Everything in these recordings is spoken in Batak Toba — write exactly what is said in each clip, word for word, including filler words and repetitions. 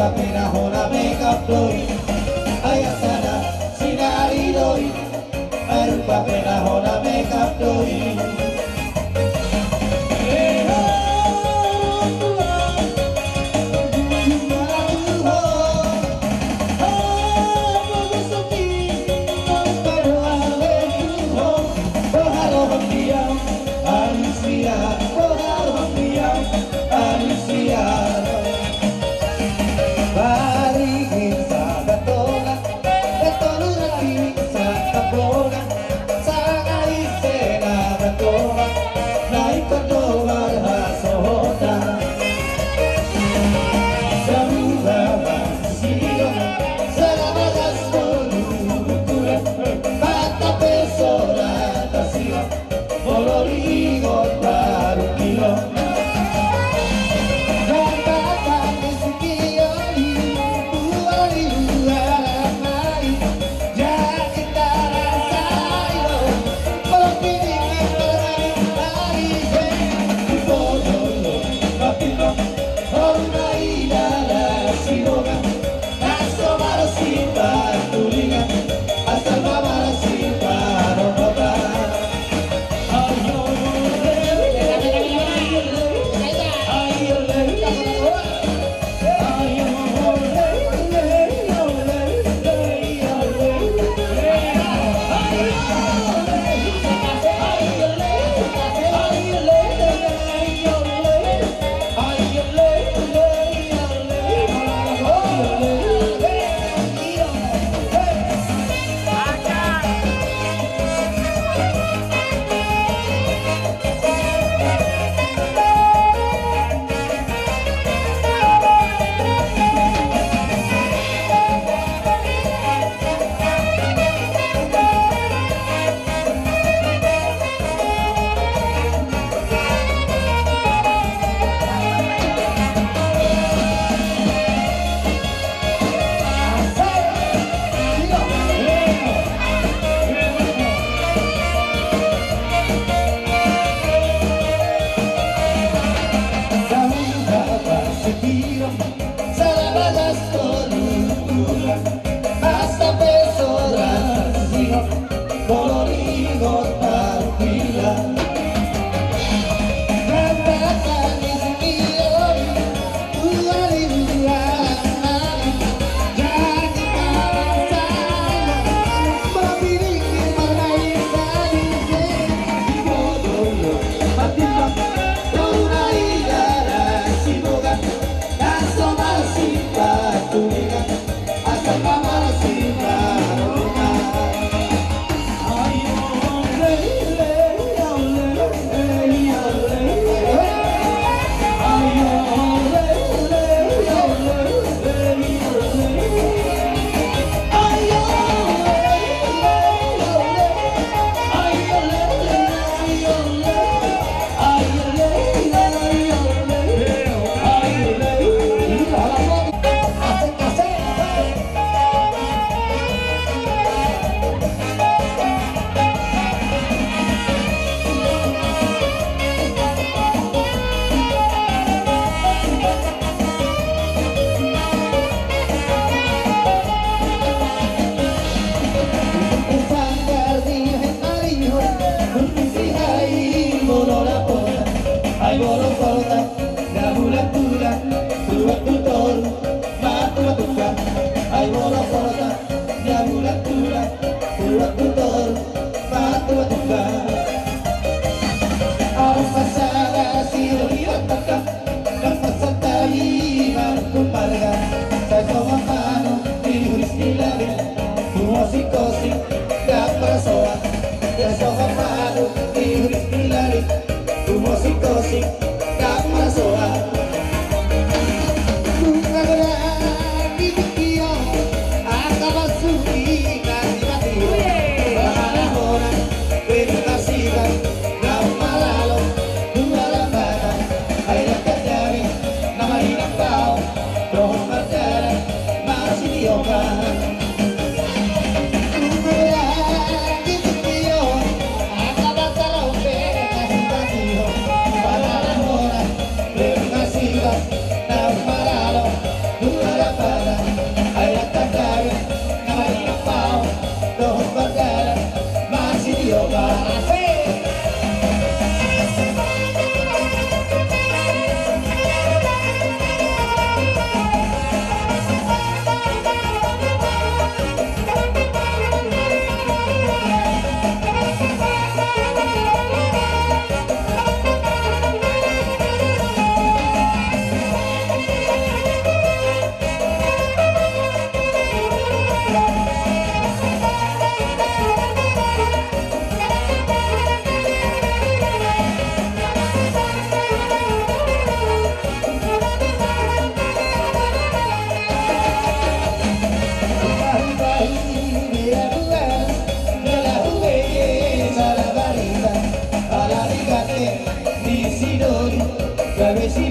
Pe na hona mekap do i, ai asana sinari do i. Ai rupa pe na hona mekap do i.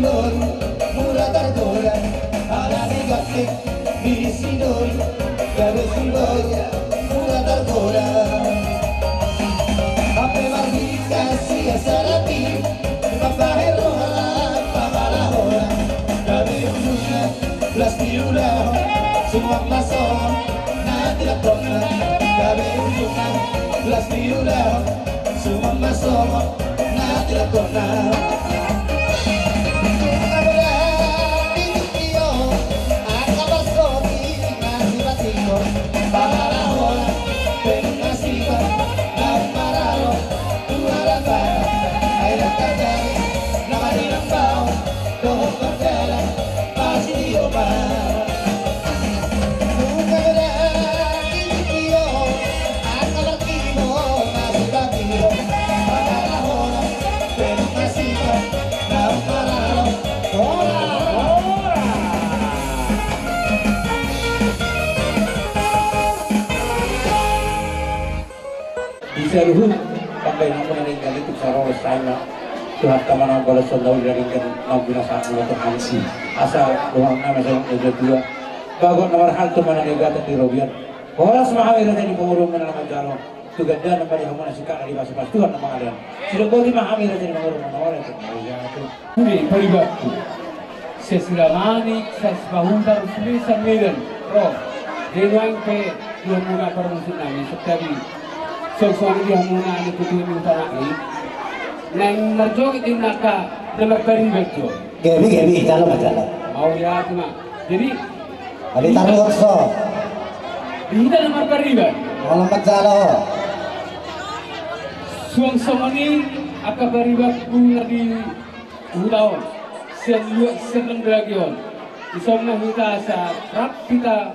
Mura targoda, ala ni gaptik, bisi doi, gabe sundoi, mura targoda. Hape marbingkas ia salati, mambahen roha, pamalahona, gabe ujungna, las di ulaon, suang ma songon, na dilakonna, gabe ujungna, las di ulaon, suang ma songon, na dilakonna. Nunga godang di tingki on, angka parsogot i na sipatingkor, pamalahona, pe nunga sipa, na maralo, tu harapan, ai dangka jari, na maninang baon, dohot mardalan, pasti opat. Nunga godang di tingki on, angka parsogot i na sipatingkor, pamalahona, pe nunga sipa, na maralo, horas. Di saluhut panggabean na denggan i, tung saroros sainna Tuhanta ma na mambalas songon na uli, na denggan na umbinasaon na Tuhan i. Asa dohonon nami songon na tua-tua, bagot na marhalto ma na niagatan di robean. Horas ma hami raja ni pamoruon na manjalo. Tu gandana ma di hamu na singkat na di pasu-pasu Tuhan na mangalean. Sidok boti ma hami raja ni pamoruon na mangalean. Uli paribanku. Sian Silamani, sian Sipahutar, Sulsel, Medan, ro. Jadi nuaeng pe di hamuna parmusik nami, santabi. Songon i di hamuna anak tutu ni utana i. Naeng marjoget di angka na marpariban jo. Gabe, gabe, jalo ma, jalo. Mauliate ma. Jadi, ale tarluat so. Di hita na marpariban. Molo manjalo. Suang songon i angka paribanku na di huta on, sian luat sian rondang on. Dison ma hita asa rap hita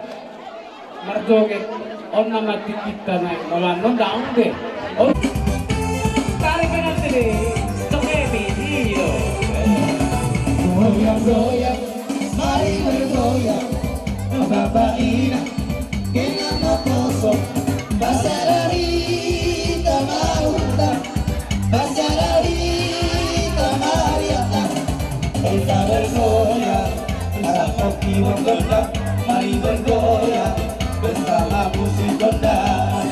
marjoget, on nama tingkinta na, molo annon ndang be. On. Tarik kanan sini, tokemi, iyo. Goyang, goyang, mari bergoyang, Bapak Ina, kena mau kosong, basara hita mau utang. Basara hita mari utang, hita bergoyang, rap hita bergoyang, mari bergoyang bersama musik gondang.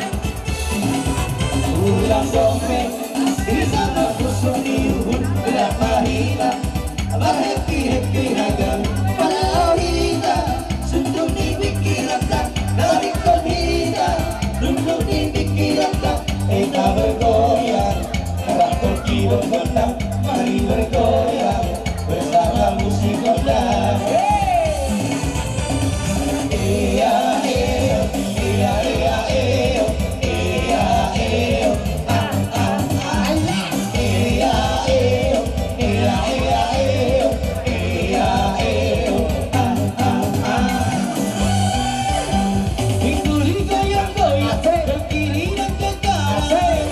Ulang dompet, di sana kosong di uhun, berapa hita, berhappy-happy ragam, pada hita, suntuk di pikiran tak, dari hita, suntuk di pikiran tak, hita bergoyang. Rap hita bergoyang, mari bergoyang bersama musik gondang. Iya, iya, iya, iya, iya, iya, iya, ah, ah, ah. Iya, iya, iya, iya, iya, iya, iya, ah, ah, ah. Itu digoyang-goyang, berkeliling ke kanan.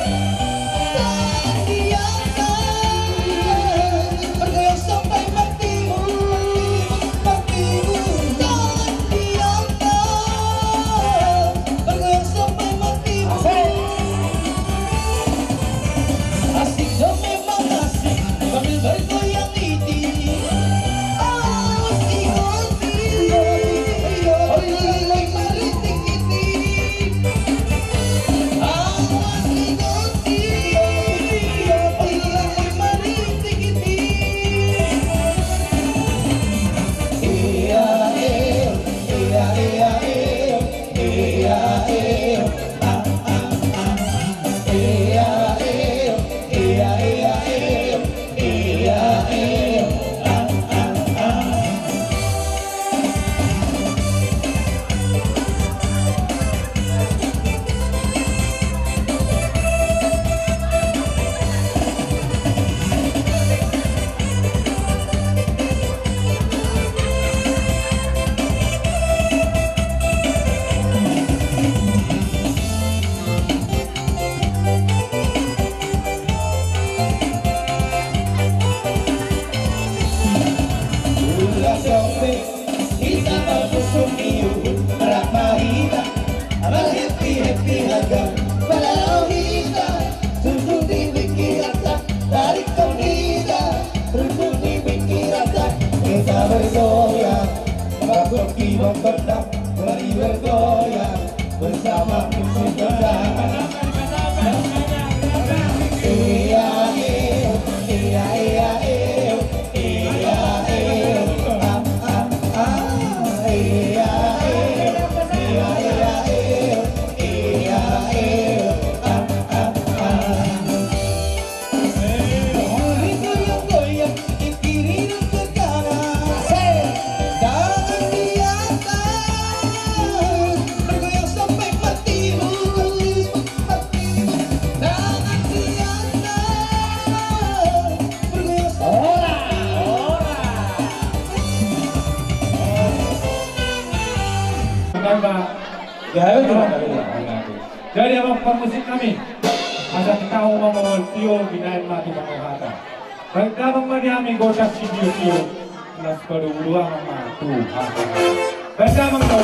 Mari bergoyang bersama musik Gondang. Goyang-goyang, iri-iri, goyang ke kanan. Asik. Tangan di atas, bergoyang sampai mati. Tangan di atas, bergoyang sampai... Ora, ora. Jadi, amang pamusik nami, asa titahon ma tio, binahen ma tu pangohatan. Baen damang ma di hami godang sitio-tio, las paduahon ma tu hata. Baen damang ma.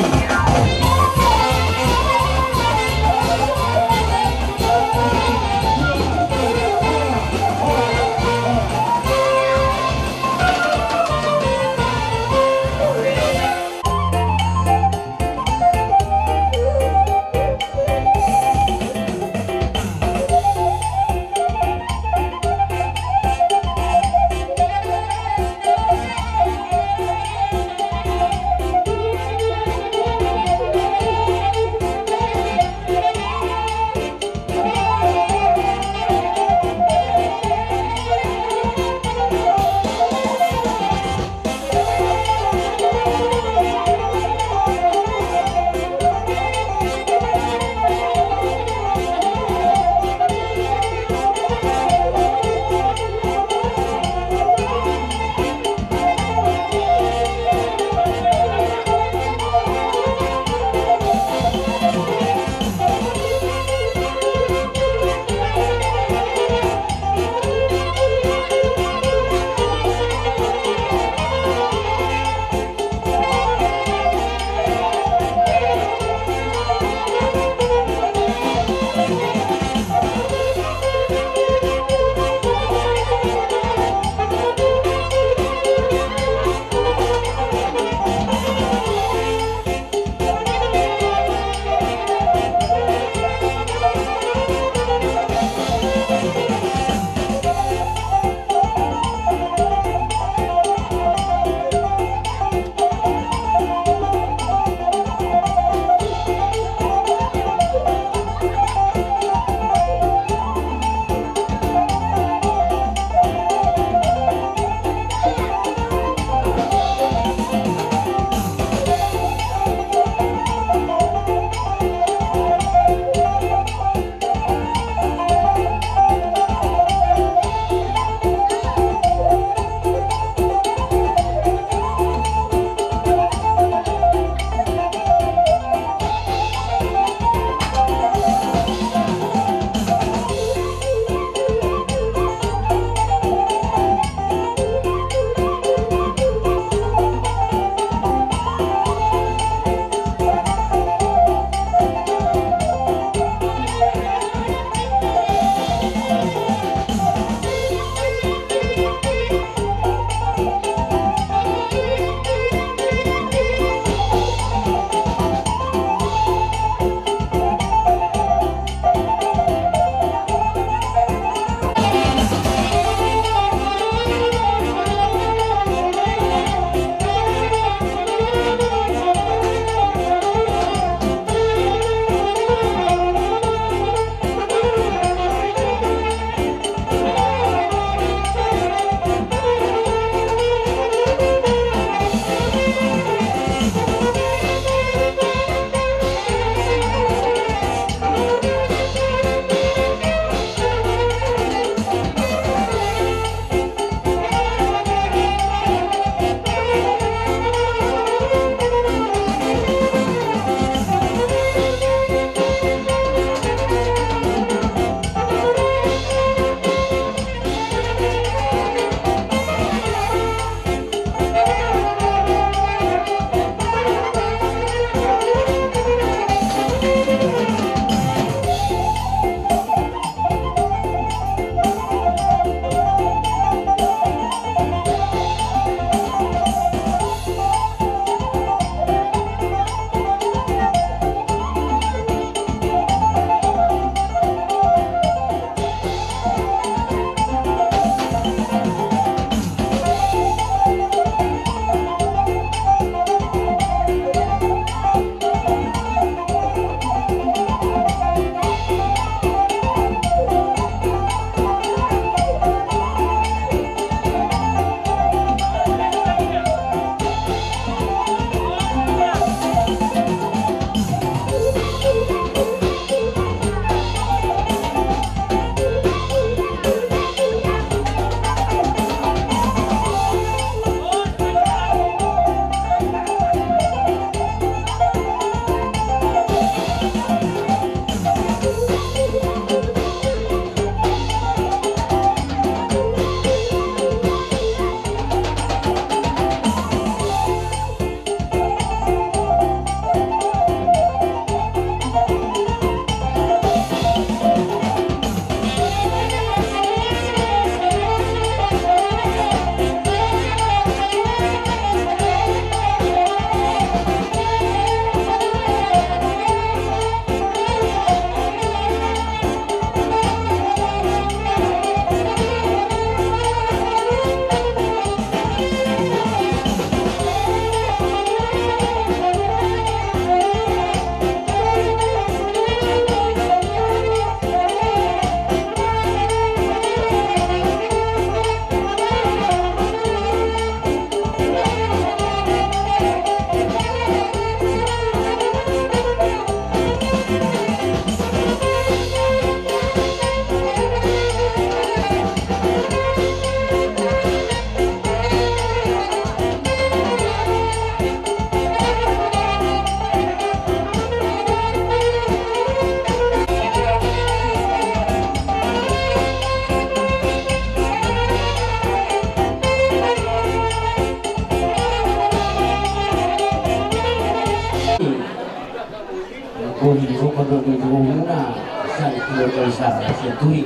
Boi di sokon do tu jumuna, sian keluarga besar Sianturi.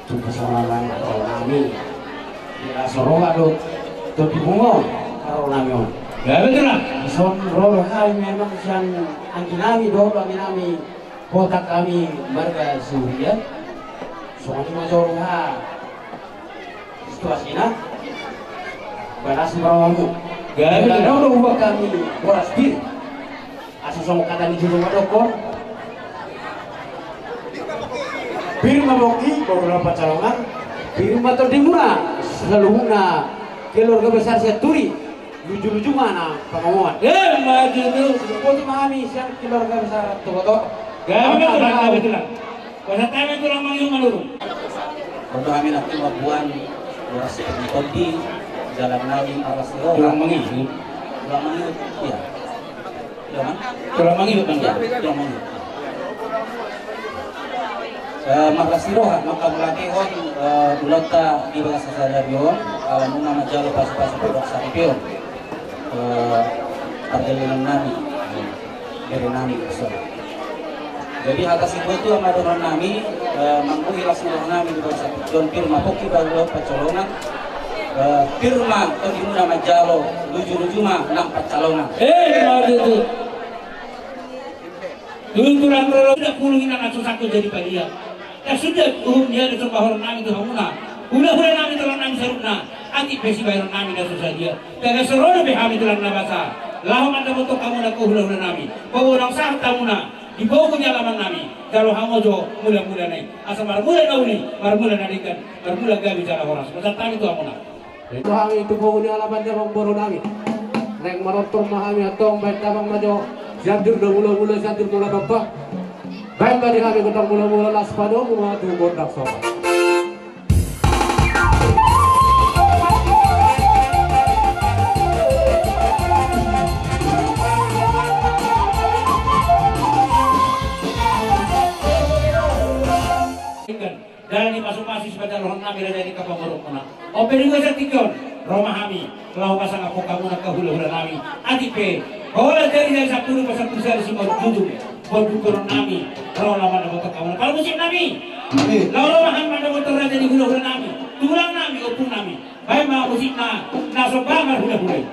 Tu pasangapan roha nami. Ia so roha do tondi pungu on, roha nami on. Gabe tulang. Dison ro do hami memang sian anggi nami dohot ami nami. Botak hami marga Sihuria. Songon i ma jolo ha situasina. Balas ma rohamu. Gabe. Gabe do hubaen hami boras pir. Asa songon hata ni jolo mandokkon. Pir ma pongki boru na pancalongan. Pir ma tondimuna saluhutna keluarga besar Sianturi. Luju-luju ma na pangomoan. Emma tutu. Botima hami sian keluarga besar Togoto. Gabe tulang, gabe tulang. Pasahat hami tulang mangihut manurun. Boto hami na tulang buan, boras pir ma tondi, jala nami marlas ni roha. Tulang mangihut. Tulang mangihut, iya. Iya, Mang? Tulang mangihut, Mang. Iya, tulang mangihut. Eh, marlas ni roha, manghamauliatehon, eh, ulaonta di bagasan sadari on, ala muna manjalo pasu-pasu pardongansaripeon. Eh, pargellengon nami, bere nami, so. Jadi hata situa-tua ma dohonon nami, eh, manggohi las ni roha nami di bagasan tingki on, pir ma pongki boru na pancalongan, eh, pir ma tondimuna manjalo, luju-luju ma nang pancalongan. Eh, ma tutu. Tulang, tulang, tulang, tulang, pulu inang na so sangkut jadi palia. Tarsongon dia na so pahoron nami tu hamuna. Hula-hula nami, tulang nami saluhutna. Atik pe sibahenon nami na so sadia. Tagan so ro dope hami tulang na basa. Laho mandapothon hamuna, ho hula-hula nami. Paboa naung sahat hamuna di pogu ni alaman nami. Jalo hamu jo mula-mula na i. Asa marmula na uli, marmula na denggan, marmula gabe jala horas. Pasahat hami tu hamuna. Hami tu pogu ni alaman ni amangboru nami. Naeng manortor ma hami antong, baen damang ma jo. Sianjur do mula-mula, Sianjur mula dompak. Baen ma di hami gondang mula-mula, laos padomu ma tu gondang sopa. Dalan ni pasu-pasu sipajalohon nami raja ni angka pamoruonmuna. On pe di bagasan tingki on, ro ma hami laho pasangaphon hamuna angka hula-hula nami. Atik pe holan jari-jari sampulu pasampulu sada simanjujung. Pondukkonon nami, ro laho mandapothon hamuna. Pala musik nami. Laho ro ma hami mandapothon raja ni hula-hula nami, tulang nami, ompung nami. Baen ma musikna, na somba marhula-hula i.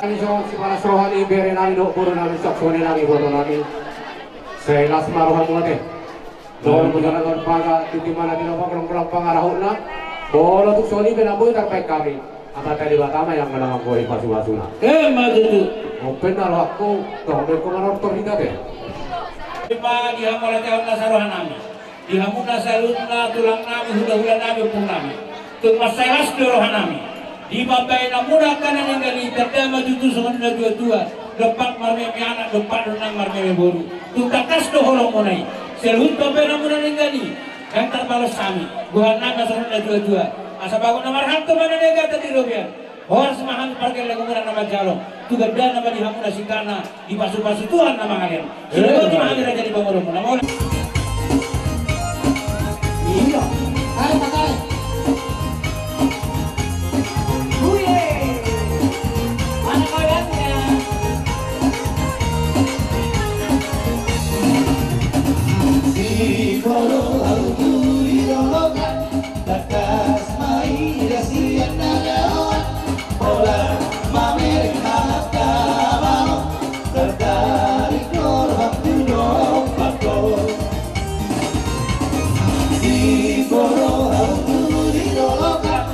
Nami songon sipala soha ni bere nami dohot boru nami, songon i nami boru nami. Sai las ma rohamu ate. Dohot mujana dohot paga, tintin ma na tinopa, golang-golang pangarahutna. Molo tung songon i pe na boi tarbaen hami, Amanta Debata ma yang manang manggohi pasu-pasuna. Emma tutu. Ompen na rohangku, tong do ingkon manortor hita pe. Di hamu na saroha nami, di hamu na saluhutna tulang nami, hula-hula nami, ompung nami. Tung mansai las do roha nami. Di pambahenanmuna angka na denggan i, tanda ma tutu songon na tua-tua, dompak marmeme anak, dompak do nang marmeme boru. Tung tangkas do holongmuna i. Saluhut pambahenanmuna na denggan i, ndang tarbalos hami. Gohan nami ma songon na tua-tua. Asa bagot na marhalto ma na denggan di robean. Horas ma hami pargellengmuna na manjalo. Tu gandana ma di hamu na singkatna, dipasu-pasu Tuhan na mangalean. Sidapot ma hami raja ni pamoruonmuna. Mauliate. Iya. Ayo, pakai. Uye. Mana kau yang Siporo au tu di lolokan. Tangkas ma i da sian na laoan, holan mamereng halak na malo, tartarik do rohangku dohot pangko. Siporo au tu di lolokan,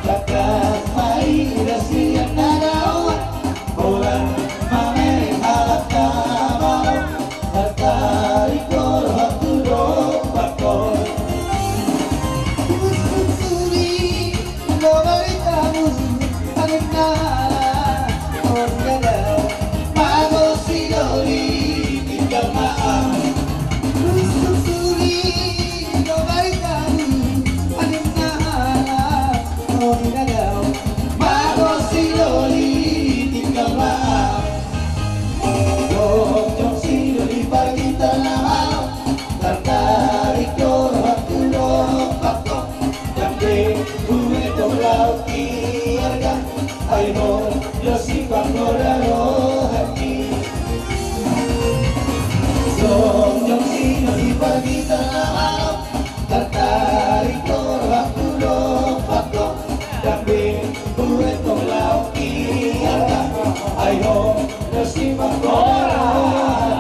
tangkas ma i da sian na laoan, holan mamereng halak na malo. Tartarik do rohangku dohot pangko. Husuk suri do baritamu, angin na ala on gadau, mago sidoli tinggal ma au. Husuk suri do baritamu, angin na ala on gadau, mago sidoli tinggal ma au. Jongjong sidoli pargita na malo, tartarik do rohangku dohot pangko. Jam be, bue tong laut di arga, ai ho, jo si panggoda rohangki. Jongjong sidoli pargita na malo, tartarik do rohangku dohot pangko. Jam be, bue tong laut di arga, ai ho, jo si panggoda rohangki.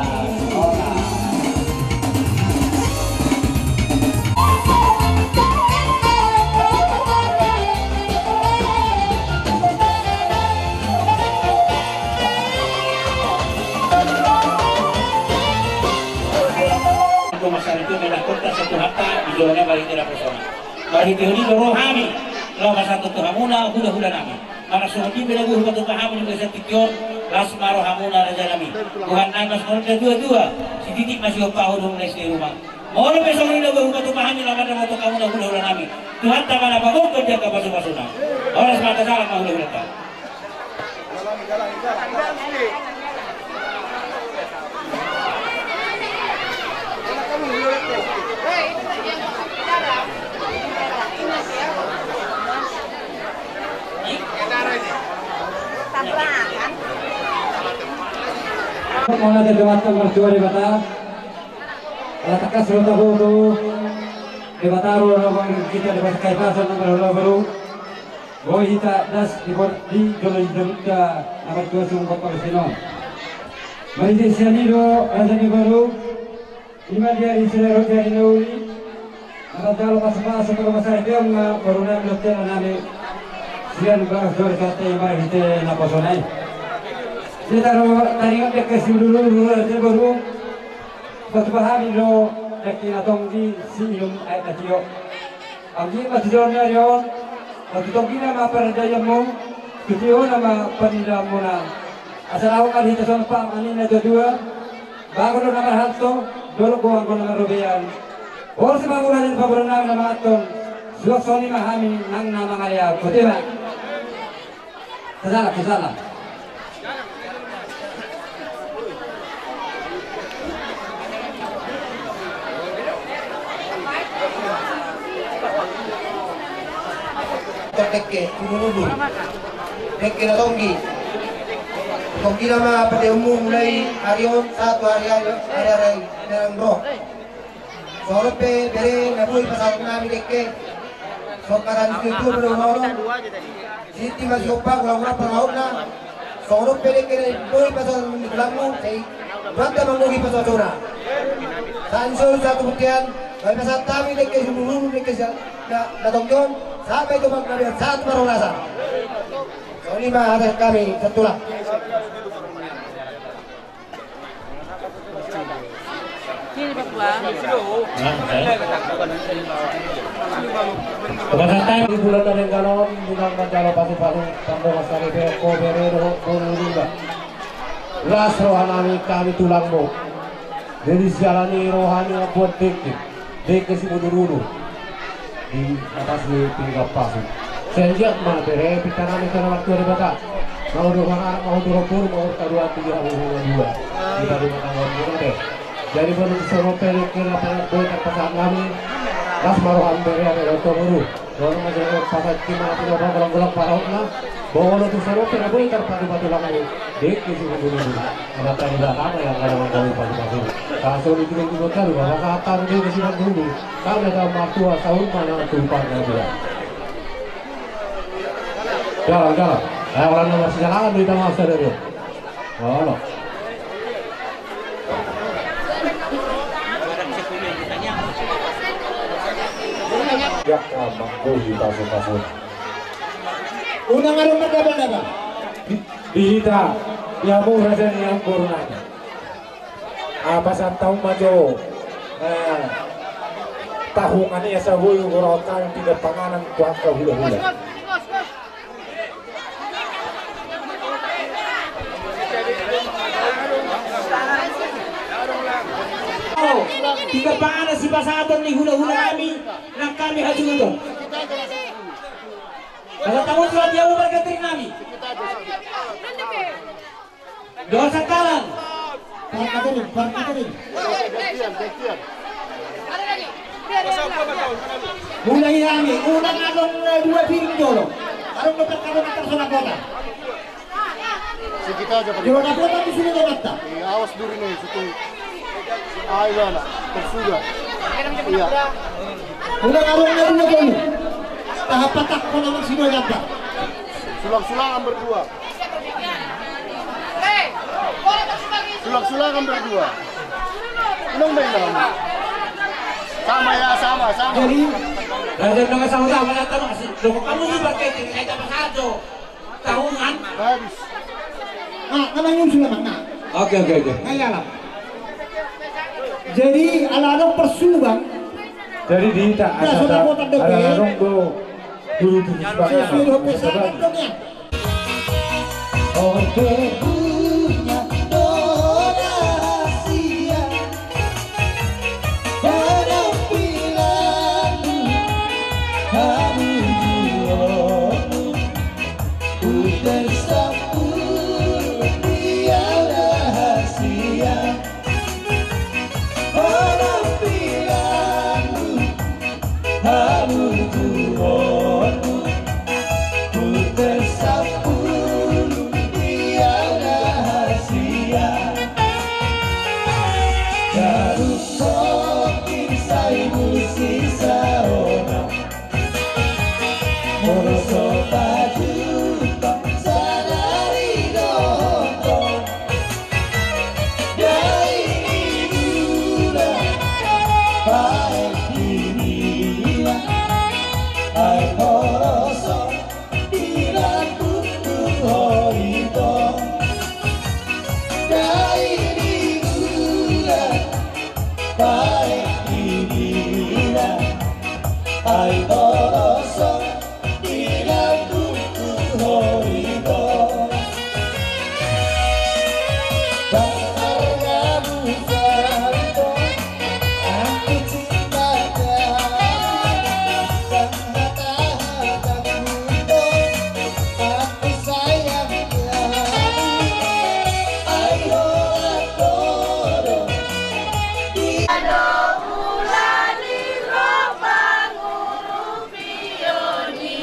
Masyarakat na hita, Tuhanta, di joloan na marhite naposona. Marhite on i do ro hami laho pasahathon tu hamuna, hula-hula nami. Manang songon i pe na boi hupatupa hami di bagasan tingki on, las ma rohamuna raja nami. Gohan nami ma songon na tua-tua, sititi ma sihompahu dohot na istiri rumah. Molo pe songon i na boi hupatupa hami laho mandapothon hamuna, hula-hula nami, Tuhanta ma na pagokhon di angka pasu-pasuna. Horas ma, asa salam ma hula-hulanta. Mauliate ma tu Debata. Ala tangkas do taboto, Debata do na manggohi hita di bagasan hahipason na marhula-hula. Boi hita das di bor-, di jolo ni jolonta na martua sumungkop pangasinon. Marhite sian i do raja ni boru, i ma di ari Senin ro di ari na uli, na manjalo pasu-pasu tu rumah sakit on ma boru nami dohot hela nami sian bagas jolo sate marhite naposona i. Hita ro taringot di angka siululu raja ni boru, patupa hami do dengke na tonggi siinum aek na tio. Anggiat ma tu joloan ni ari on, na tu tonggina ma paradaionmu, tu tiona ma panindaonmuna. Asa laho ma hita songon paham ni na tua-tua, bagot do na marhalto, dolok do anggo na marrobean. Horas ma hamu raja ni pamoruon nami na manganhon, suang songon i ma hami nang na mangalean. Botima. Sasalam, sasalam. Terdeke, ulululu. Dengke na tonggi. Tonggi nama pande umum mulai ari on sahat tu ari ari ari ari na naeng ro. Songon on pe bere na boi pasahat nami dengke. Songkatan situ tu belum mau. Siti masih opa kurang kurang pengautna. Songon on pe dengke na boi pasahat nami tulangmu. Sai banta manggohi pasahat sona. Sansol satu butian. Boi pasahat nami dengke sumurung dengke sial. Na na tonggi on. Sampai tu bang kami sahat baru rasa. Songon i ma hata kami satulang. Di bulan na denggan on, unang manjalo pasupasu, pardongan saripe, ho bere dohot boru niba. Las roha nami, hami tulangmu. Jadi siala ni roha ni mambuat dengke. Dengke simudurudur di atas ni pinggan pasu. Sai anggiat ma bere pinta nami tu Amanta Debata. Mangudurhon anak, mangudurhon boru, mangudurhon haduan di hamu na dua. Di hamu na dua. Jadi molo tu songon on pe dengke na boi tarpasahat nami. Las ma roham bere, ate, dohot boru. Molo tu songon on pe na boi tarpatupa tulangmu. Dengke simudurudur. Amanta Debata ma na manggohi pasupasu. Tarsongon i tu dengke simudurudur. Jalan, jalan. Ayo, orang nomor sejalan di tengah sadari. Halo. Ia manggohi pasupasu. Unang adong na daba-daba. Di hita, ia mura jadi yang corona. Apa santau majo. Tahungan ia saboi gora otak yang tidak panganan kuat kau hula-hula. Tidak panganan si pasaton ni hula-hula kami, nang kami hajungaton. Kalau tamu sudah dia ubah katering kami. Dosa kalan. Parkatering, parkatering. Mulai hami, unang adong dua piring jolo. Adong dope kami makan sonang kota. Jolo na kota di sini kota. Awas duri nih, situ. Ayo anak, tersudah. Iya. Unang adong dua jolo. Tahap patak kota masih dua japa. Sulang-sulangan berdua. Sulang-sulangan berdua. Unang baik lah. Sama ya, sama, sama. Jadi, raja dengan sama-sama datang masih. Lo kamu juga kayak gini, saya dapat satu. Tahungan. Habis. Ah, namanya sudah mana? Oke, oke, oke. Kayak lah. Jadi, ala adong persuban. Jadi di hita ada ada ada dong do. Dulu tuh. Sesuai dengan pesanan dong ya. Oke, punya dona sia. Penampilanmu, hamu juo. Ku tersapu di rahasia. Penampilanmu, hamu juo. Ku tersapu di rahasia. Garu kopi sai musik saona. Molo so pajumpang sadari dohot on. Dai ni gula, baen di nila, ai poloso di lambungku ho ito. Dai ni gula, baen di nila, ai poloso di lambungku ho ito. Bang argamu santong, aku cinta kau. Bang hata-hatamu tong, aku sayang kau. Ai holan dodo di. Adong ula ni ro pangurupion i.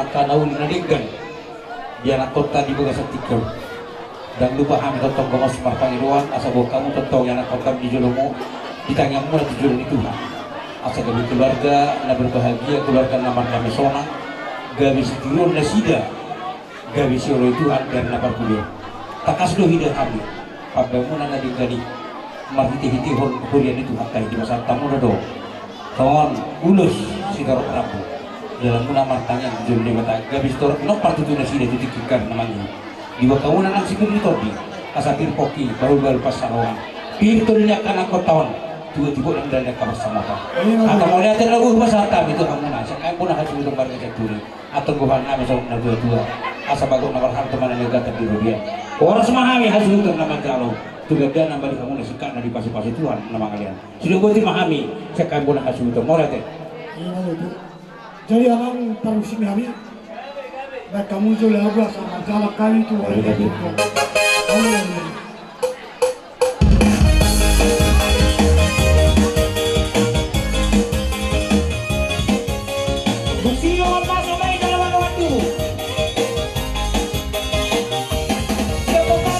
Angka na uli na denggan di anakkonta di bagasan tingki on. Ndang lupa hami tongtong gomos marpangidoan asa boan hamu tongtong ianakhon hamu di jolomu, di tangiangmuna tu jolo ni Tuhan. Asa gabe keluarga na berbahagia, keluarga na mardame sonang, gabe sitiruon nasida, gabe sioloi Tuhan di ari na parpudi on. Tangkas do huida hami pambahenan na denggan i marhitehitehon huria ni Tuhanta i, dipasahat hamuna do songon ulos sitorop rambu. Dalanmuna martangiang tu jolo ni Debata, gabe sitorop pinompar tutu nasida tu tingki ari na mangihut. Diboan hamuna nang sipir ni tondi, asa pir pongki, bahulbahul pansalongan, pir tondi ni angka anakkonta on, tibotibo nang dalan ni angka pansamotan. Amin. Angka mauliate na boi hupasahat hami tu hamuna, sian hami bona hasuhuton marga Sianturi. Antong gohan nami songon natuatua, asa bagot na marhalto ma na niagatan di robean. Horas ma hami hasuhuton na manjalo, tu gandana ma di hamuna singkat na dipasupasu Tuhan na mangalean. Sude boti ma hami sian hami bona hasuhuton, mauliate. Jadi amang parmusik nami, baen hamu jolo lagu asa manjalo hami tu hasuhuton.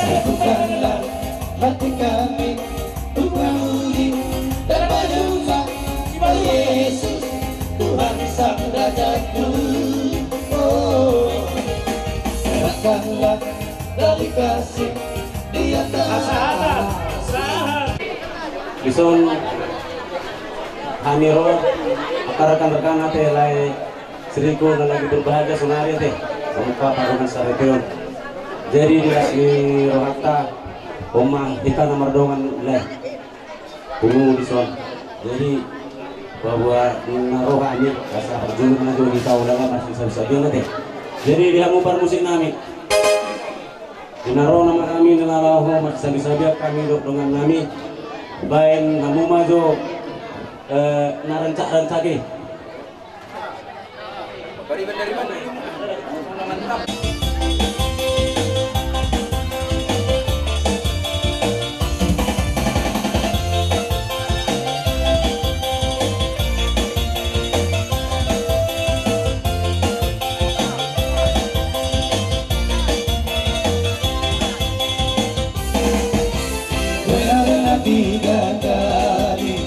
Satukanlah hati kami untuk memuji dan menyembah Yesus, Tuhan Sang Rajaku. Oh, serahkanlah tali kasih di atas. Dison hami ro, angka rekan-rekan ate, lae, siriko na lagi berbahagia sonari ate, angka parumaen saripeon. Jadi di las ni rohanta, on ma hita na mardongan, lae. Pungu dison. Jadi, paboa na ro hami, asa parjolo na jo hita ulaga marsisabisabian ate. Jadi, di hamu parmusik nami, di na ro nama hami na laho marsisabisabian hami dohot dongan nami, baen hamu ma jo, eh, na rancak-rancak i. Benar-benar tiga kali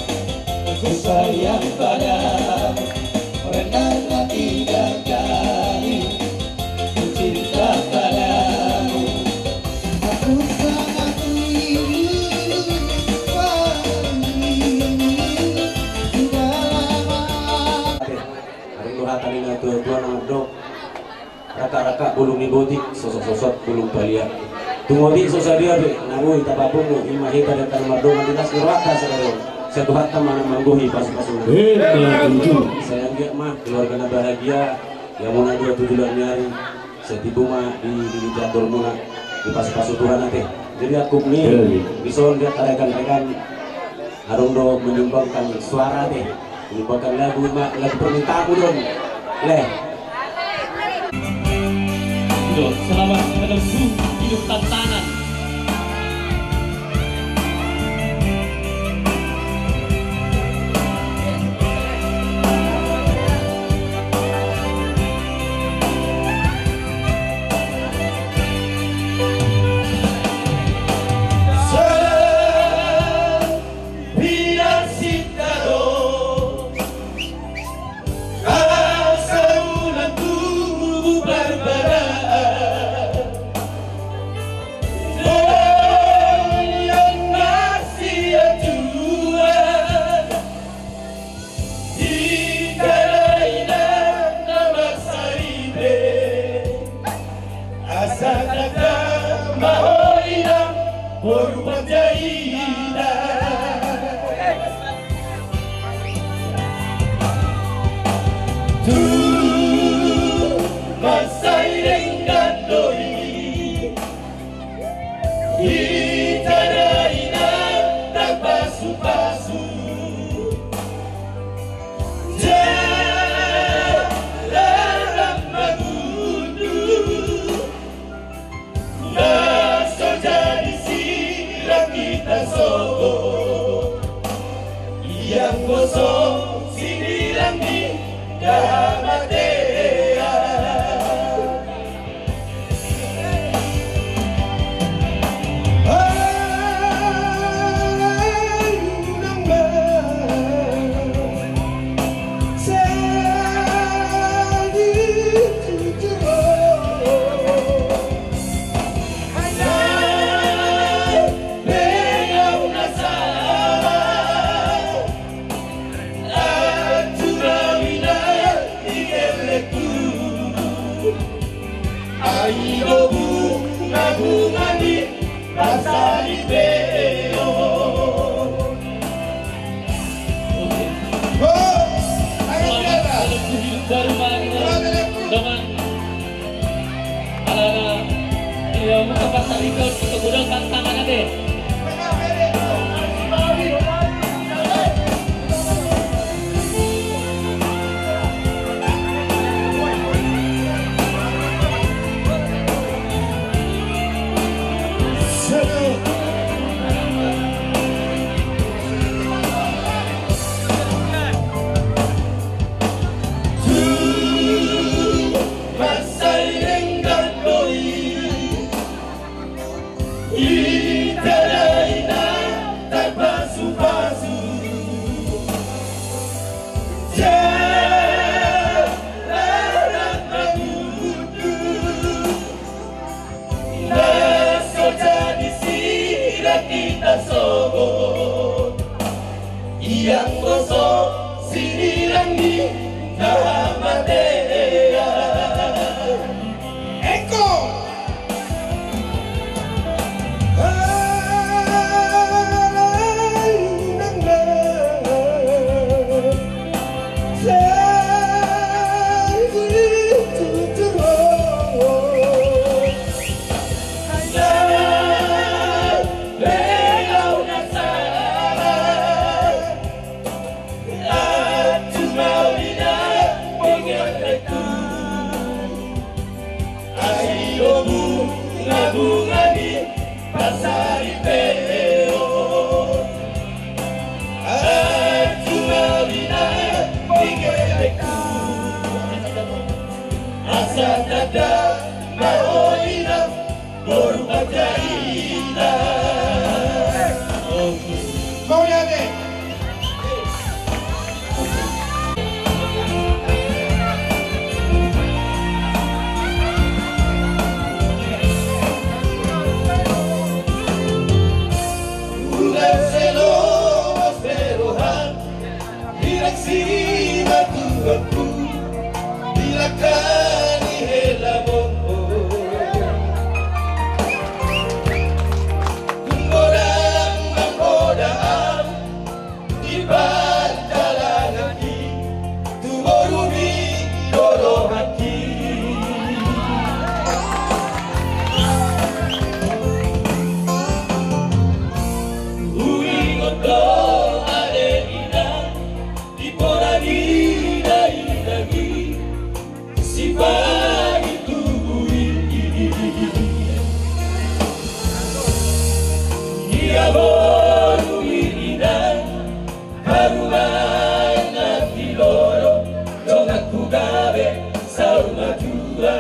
ku sayang padamu, rendah hati dan kali ku cinta padamu. Aku sangat rindu wangi ini sudah lama. Adong do hata ni natuatua na mandok, raka-raka bulung ni botik, sosot-sosot bulung palia. Tung otik so sadia be na boi tapapungu, ima hita di angka na mardongan di las ni rohanta sadari on. Sai Tuhanta ma na manggohi pasupasu. Sai anggiat ma keluarga na bahagia, ia muna dua tu joloan ni ari, sai timbo ma di, di, di aturmuna, dipasupasu Tuhan ate. Jadi angkup ni, dison di angka rekan-rekan, adong do menyumbangkan suara ate. Menyumbangkan lagu, ma-, lagu permintaanmu do on, lae. Selamat menempuh hidup tantangan. Pinarsinta do asa unang tubu parbadaan. Mauliate ma sian Tuhan. Hita dainang na marsaripe, asa ndang tama ho inang boru panjaita. Tung mansai denggan do i. Hita dainang tarpasupasu, jala lam mangundu, na so jadi sila Bunga-bunga ni pasaripeon. Selamat hidup baru, Pak Gita. Dengan alana, ia, muka pasaripeon, kemudian tantangan ada. Hita daina tarpasupasu. Jalaran na tutu. Na so jadi sirang hita sogot. Ianggo so sinirang ni na hamatean. Eko. Ai o bunga-bunga ni pasaripeon. Ai tu mauliate di gebekku. Asa tanda mahoina boru panjaita. Mauliate. Ulas selo mas berohan. Bilang si matuaku, bilang kani hela bombo. Tumbolang mamboda am, di pantalangan i, tu boru mi dorohaki. Uingot do ale inang, di pola ni dainang i, sipagi tubu i. Ia boru i inang, harumaen na di lolo, donganku gabe saur matua.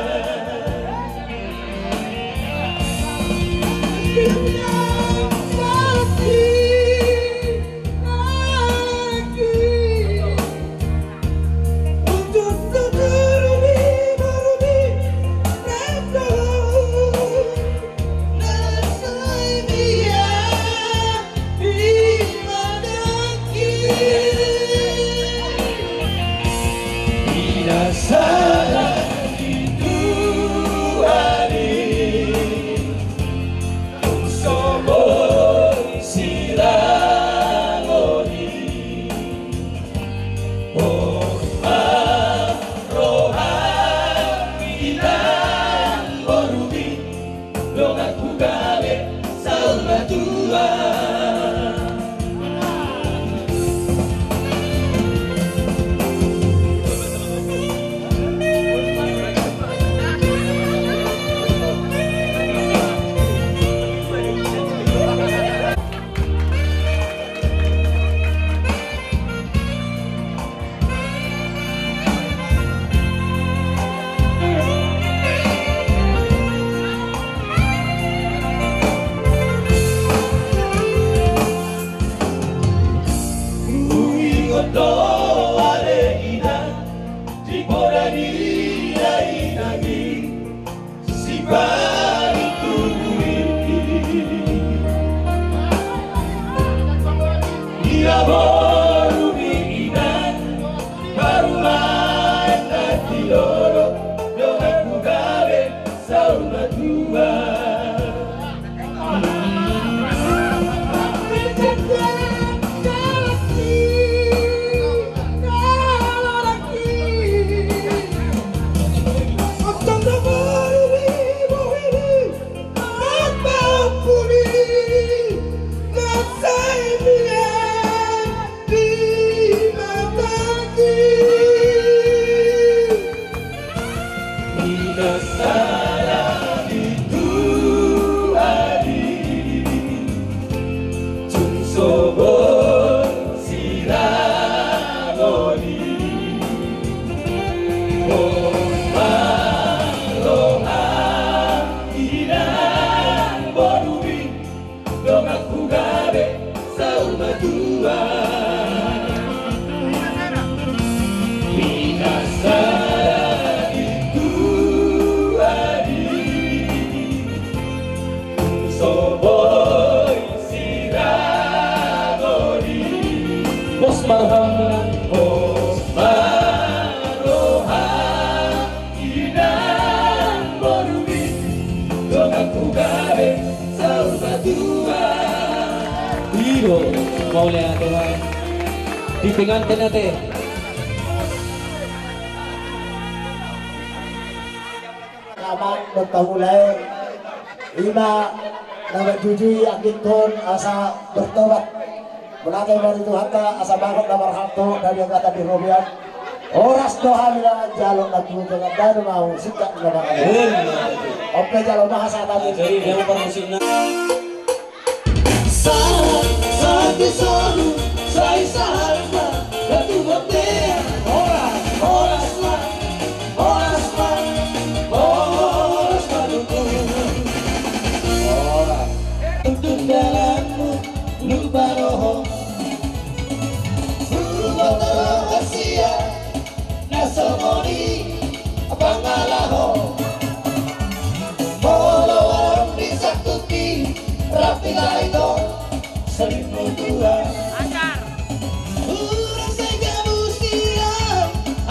Donganku gabe saur matua. Pinasaragi tu adi, so boi siragori. Pos ma roham, pos ma roham. Inang borumi, donganku gabe saur matua. I do, mauliate ma. Di pengantin ate. Selamat bertemu lai. Ima na manjujui anggingkon asa bertobat. Mauliate ma di Tuhanta asa bagot na marhalto na di angka di robean. Horas do hami na manjalo na tu tengah danu mau singkat na mangalir. Ope jalo mahasata ni. Jadi dia mempermusiknya. Sahat, sahat di solu, sai sahat ma, datu bontean. Horas, horas ma, horas ma, horas ma dukun. Horas. Tuntun dalanmu, lupa roho. Huboto roha sia na songon i pangalaho. Molo adong di sangkuti, rap i lai do salingmu tua. Hurang sai gabus sia,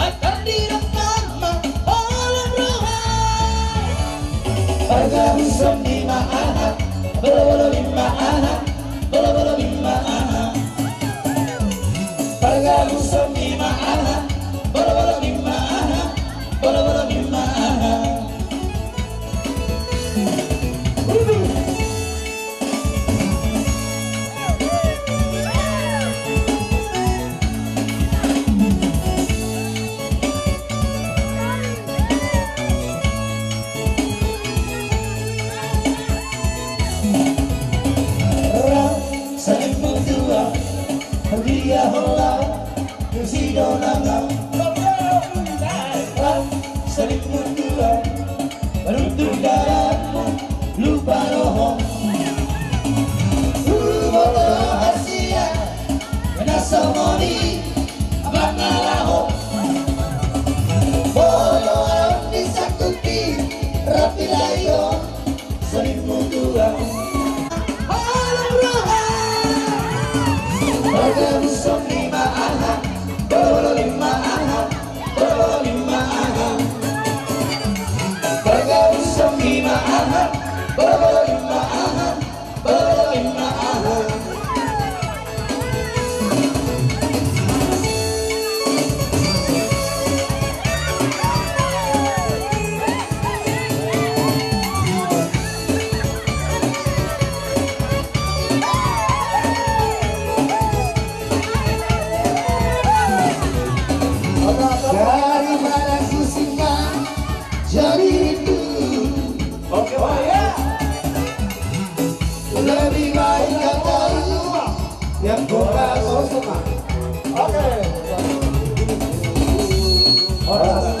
akan dirangkap ma holan roha. Pargabuson i ma aha, bolo-bolo i ma aha. Bolo-bolo i ma aha. Pargabuson i ma aha. Bolo-bolo i ma aha. Bolo-bolo i ma aha. Rap salingmu tua, dia hola, si donang. Rap salingmu tua, runtuh dalanmu, lupa roho. Huboto roha sia na songon i pangalaho. Molo adong di sangkuti, rap i lai do salingmu tua. Holan roha. Pargabuson i ma aha. Bolo-bolo i ma aha. Bolo-bolo i ma aha. Pargabuson i ma aha. Bolo-bolo i ma aha. Bolo-bolo i ma aha. Daripada pusing ma jadi rindu. Oke, oh ya. Lebih baik kau yang buka sosok. Oke. Horas.